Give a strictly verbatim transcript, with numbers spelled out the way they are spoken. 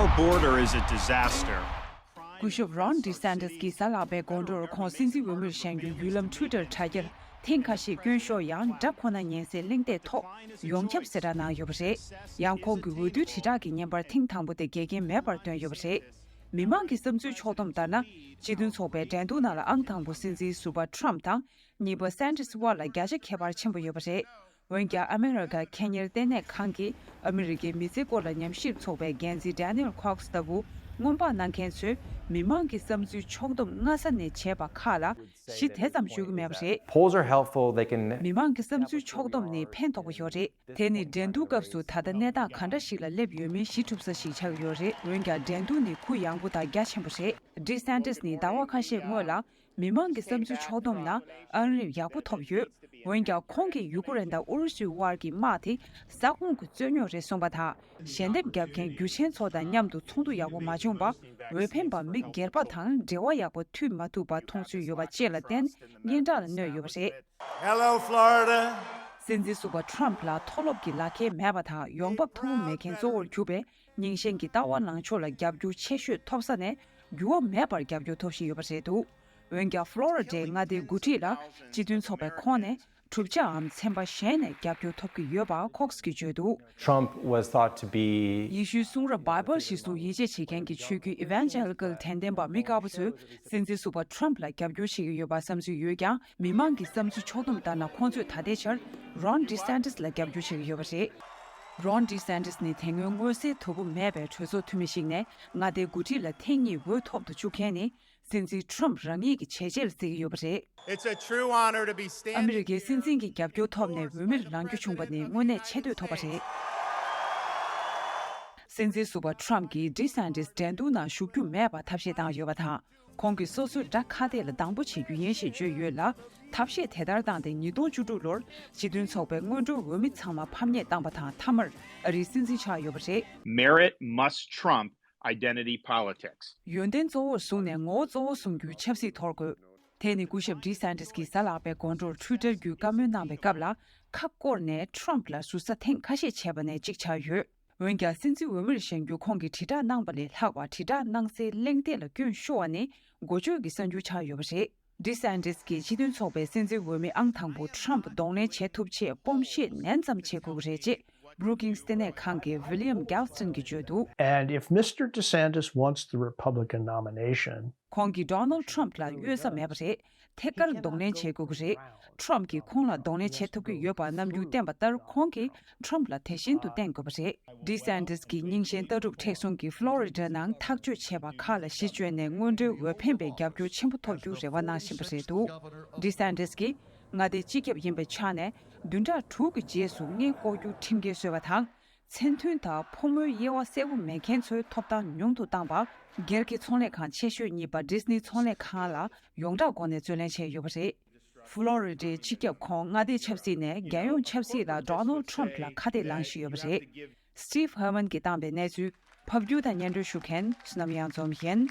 Our border is a disaster. སྐུ་ཞབས་Ron DeSantis་གྱིས་གཟའ་ལྷག་པའི་དགོང་དྲོར་ཁོང་སྲིད་འཛིན་འོས་མིར་བཞེངས་རྒྱུའི་བརྒྱུད་ལམ་Twitter་དྲ་རྒྱར་ཐེངས་ཁ་ཤས་སྐྱོན་ཤོར་ཡང་དགྲ་ཁོ་ན་ཉན་སའི་གླེང་སྟེགས་ཐོག་ཡོངས་ཁྱབ་གསལ་བསྒྲགས་གནང་ཡོད་པ་རེད། ཡང་ཁོང་གིས་འོས་བསྡུའི་དྲིལ་བསྒྲགས་ཀྱི་བརྙན་པར་ཐེངས་དང་པོ་དེ་འགལ་རྐྱེན་མེད་པར་བཏོན་ཡོད་པ་རེད། མི་མང་གི་བསམ་ཚུལ་ཕྱོགས་བསྡོམས་ལྟར་ན། སྤྱི་མཐུན་ཚོགས་པའི་འགྲན་བསྡུར་ནང་ལ་ཨང་དང་པོ་སྲིད་འཛིན་ཟུར་པ་Trump་དང་། གཉིས་པ་Santis་དབར་ལ་བརྒྱ་ཆ་ཁྱད་པར་ཆེན་པོ་ཡོད་པ་རེད། འོན་ཀྱང་ཨ་མེ་རི་ཀ་ཁེ་གཉེར་ལྟེ་གནས་ཁང་གིས་ཨ་མེ་རི་ཀའི་མི་ཚེའི་སྐོར་ལ་ཉམས་ཞིབ་ཚོགས་པའི་འགན་འཛིན་Daniel Cox་ལྟ་བུ་སྔོན་དཔག་གནང་མཁན་ཚོས་མི་མང་གི་བསམ་ཚུལ་ཕྱོགས་བསྡོམས་སྔ་ས་ནས་བྱས་པ་ཁག་ལ་གཞི་དེ་ཙམ་ཞུ་གི་མེད་པ་རེད། Polls are helpful. They can མི་མང་གི་བསམ་ཚུལ་ཕྱོགས་བསྡོམས་ནི་ཕན་ཐོགས་པ་ཡོད་རེད། དེ་ནི་འགྲན་བསྡུར་སྐབས་སུ་ད་ལྟ་གནས་སྟངས་ག་འདྲ་ཞིག་ལ་སླེབས་ཡོད་མིན་གཞི་གྲུབ་ས་ཞིག་ཆགས་ཀྱི་ཡོད་རེད། འོན་ཀྱང་འགྲན་བསྡུར་ནི་གུ་ཡངས་པོ་དང་རྒྱ་ཆེན་པོ་རེད། DeSantis་ནི་ཟླ་བ་ཁ་ཤས་སྔོན་ལ་མི་མང་གི་བསམ་ཚུལ་ཕྱོགས་བསྡོམས་ནང་ཨང་རིམ་ཡག་པོ་ཐོབ་ཡོད། འོན་ཀྱང་ཁོང་གིས་ཡུ་ཀེ་རེན་དང་ཨུ་རུ་སུའི་དབར་གྱི་དམག་དེ་ས་ཁོངས་ཀྱི་རྩོད་རྙོག་རེད་གསུངས་པ་དང་། ཞལ་འདེབས་བརྒྱབ་མཁན་རྒྱུ་ཆེན་ཚོ་དང་མཉམ་དུ་ཚོགས་འདུ་ཡག་པོ་མ་བྱུང་བ། འོས་འཕེན་པ་མི་སྒེར་པ་དང་འབྲེལ་བ་ཡག་པོ་མཐུད་མ་ཐུབ་པ་མཐོང་ཚུལ་ཡོད་པ་བཅས་ལ་བརྟེན་སྙན་གྲགས་ལ་གནོད་ཡོད་པ་རེད། Hello, Florida. སྲིད་འཛིན་ཟུར་པ་Trump་ལ་མཐོ་སློབ་ཀྱི་ལག་ཁྱེར་མེད་པ་དང་ཡོང་འབབ་མཐོ་པོ་མེད་མཁན་གཙོ་བོར་གྱུར་པའི་རྙིང་ཞེན་གྱི་ལྟ་བ་ལངས་ཕྱོགས་ལ་རྒྱབ་སྐྱོར་ཆེ་ཤོས་ཐོབ་ས་ནས་འགྱུར་བ་མེད་པར་རྒྱབ་སྐྱོར་ཐོབ་བཞིན་ཡོད་པ་རེད་འདུག་འོན་ཀྱང་Florida་མངའ་སྡེའི་འགོ་ཁྲིད་ལ་སྤྱི་མཐུན་ཚོགས་པའི་ཁོངས་ནས་གྲུབ་ཆའམ་ཚན་པ་གཞན་ནས་རྒྱབ་སྐྱོར་ཐོབ་ཀྱི་ཡོད་པ་Cox་གིས་བརྗོད་འདུག Trump was thought to be ཡེ་ཤུའི་གསུང་རབ་Bible་ཞིག་གསུང་ཡིད་ཆེས་བྱེད་མཁན་གྱི་ཆོས་བརྒྱུད་Evangelical་དད་ལྡན་པ་མི་དཀར་པོ་ཚོས་སྲིད་འཛིན་ཟུར་པ་Trump་ལ་རྒྱབ་སྐྱོར་བྱེད་ཀྱི་ཡོད་པར་བསམ་ཚུལ་ཡོད་ཀྱང་། མི་མང་གི་བསམ་ཚུལ་ཕྱོགས་བསྡོམས་ལྟར་ན། ཁོང་ཚོས་ད་ལྟའི་ཆར་Ron DeSantis་ལ་རྒྱབ་སྐྱོར་བྱེད་ཀྱི་ཡོད་པ་རེད། Ron DeSantis་ནི་དེ་སྔོན་མངོན་གསལ་དོད་པོ་མེད་པའི་གྲོས་ཚོགས་འཐུས་མི་ཞིག་ནས་མངའ་སྡེའི་འགོ་ཁྲིད་ལ་ཐེངས་གཉིས་འོས་ཐོབ་ཏུ་བཅུག་མཁན་ནི། སྲིད་འཛིན་Trump་རང་ཉིད་ཀྱི་བྱས་རྗེས་ལ་བརྩི་གི་ཡོད་པ་རེད། It's a true honor to be standing. ཨ་མི་རི་ཀའི་སྲིད་འཛིན་གྱི་རྒྱབ་སྐྱོར་ཐོབ་ནས་འོས་མིར་ལངས་རྒྱུ་བྱུང་པ་ནི་དངོས་གནས་ཆེ་བསྟོད་ཐོབ་པ་རེད། སྲིད་འཛིན་ཟུར་པ་Trump་གྱིས་DeSantis་འགྲན་བསྡུར་ནང་ཞུགས་རྒྱུ་མེད་པར་ཐབས་ཤེས་བཏང་ཡོད་པ་དང་། ཁོང་གིས་སོ་སོའི་དགྲ་ཁ་གཏད་ལ་སྡང་པོ་བྱེད་རྒྱུ་ཡིན་ཞེས་བརྗོད་ཡོད་ལ། ཐབས་ཤེས་དེ་ལྟར་བཏང་སྟེ་ཉིས་སྟོང་བཅུ་དྲུག་ལོར་སྤྱི་མཐུན་ཚོགས་པའི་སྔོན་འགྲོའི་འོས་མི་ཚང་མ་ཕམ་ཉེས་བཏང་པ་དང་མཐའ་མར་ཨ་རིའི་སྲིད་འཛིན་ཆགས་ཡོད་པ་རེད། Merit must trump identity politics. ཡོན་ཏན་གཙོ་བོར་བཟུང་ནས་ངོ་བོ་གཙོ་བོ་བཟུང་རྒྱུའི་ཆབ་སྲིད་དོར་དགོས། དེ་ནི་སྐུ་ཞབས་DeSantis་གྱིས་གཟའ་ལྷག་པའི་དགོང་དྲོར་Twitter་བརྒྱུད་བཀའ་མོལ་གནང་བའི་སྐབས་ལ་ཁ་བསྐོར་ནས་Trump་ལ་ཟུར་ཟ་ཐེངས་ཁ་ཤས་བྱས་པ་ནས་གཅིག་ཆགས་ཡོད། འོན་ཀྱང་སྲིད་འཛིན་འོས་མིར་བཞེངས་རྒྱུ་ཁོང་གིས་དྲིལ་བསྒྲགས་གནང་པ་ལས་ལྷག་པར་དྲིལ་བསྒྲགས་གནང་སའི་གླེང་སྟེགས་ལ་སྐྱོན་ཤོར་བ་ནི་འགོ་བརྗོད་ཀྱི་གསར་འགྱུར་ཆགས་ཡོད་པ་རེད། DeSantis་གྱིས་སྤྱི་མཐུན་ཚོགས་པའི་སྲིད་འཛིན་འོས་མི་ཨང་དང་པོ་Trump་གདོང་ལེན་བྱེད་ཐུབ་ཆེད་སྤོམ་གཤིས་ནན་ཙམ་བྱེད་དགོས་ཀྱི་རེད་ཅེས་Brookings་ལྟེ་གནས་ཁང་གི་William Galston་གྱིས་བརྗོད་འདུག And if Mister DeSantis wants the Republican nomination, ཁོང་གིས་Donald Trump་ལ་གཡོལ་ས་མེད་པ་རེད། ཐད་ཀར་གདོང་ལེན་བྱེད་དགོས་ཀྱི་རེད། Trump་གྱིས་ཁོང་ལ་གདོང་ལེན་བྱེད་ཐུབ་ཀྱི་ཡོད་པ་རྣམ་འགྱུར་བསྟན་པ་ལྟར་ཁོང་གིས་Trump་ལ་དེ་བཞིན་དུ་བསྟན་དགོས་པ་རེད། DeSantis་གྱིས་རྙིང་ཞེན་ལྟ་གྲུབ་མཁྲེགས་བཟུང་གིས་Florida་ནང་ཐག་གཅོད་བྱས་པ་ཁག་ལ་གཞི་བཅོལ་ནས་སྔོན་འགྲོའི་འོས་འཕེན་པའི་རྒྱབ་སྐྱོར་ཆེན་པོ་ཐོབ་རྒྱུར་རེ་བ་གནང་བཞིན་པ་རེད་འདུག DeSantis་གྱིས་མངའ་སྡེའི་སྤྱི་ཁྱབ་ཡིན་པའི་ཆ་ནས་བདུན་ཕྲག་དྲུག་གི་རྗེས་སུ་མངལ་ལྐོག་གྱུར་ཁྲིམས་འགལ་བཟོས་པ་དང་། མཚན་མཐུན་དང་ཕོ་མོའི་དབྱེ་བ་གསལ་པོ་མེད་མཁན་ཚོའི་ཐོབ་ཐང་ཉུང་དུ་བཏང་བ། སྒེར་གྱི་ཚོང་ལས་ཁང་ཆེ་ཤོས་གཉིས་པ་Disney་ཚོང་ལས་ཁང་ལ་ཡོངས་གྲགས་སྒོ་ནས་རྩོད་ལེན་བྱས་ཡོད་པ་རེད། Florida་སྤྱི་ཁྱབ་ཁོངས་མངའ་སྡེའི་ཆབ་སྲིད་ནས་རྒྱལ་ཡོངས་ཆབ་སྲིད་ལ་Donald Trump་ལ་ཁ་གཏད་ལངས་བཞིན་ཡོད་པ་རེད། Steve Herman་གྱིས་བཏང་པའི་གནས་ཚུལ། ཕབ་སྒྱུར་དང་སྙན་སྒྲོན་ཞུ་མཁན་བསོད་ནམས་གཡང་འཛོམས་ཡིན།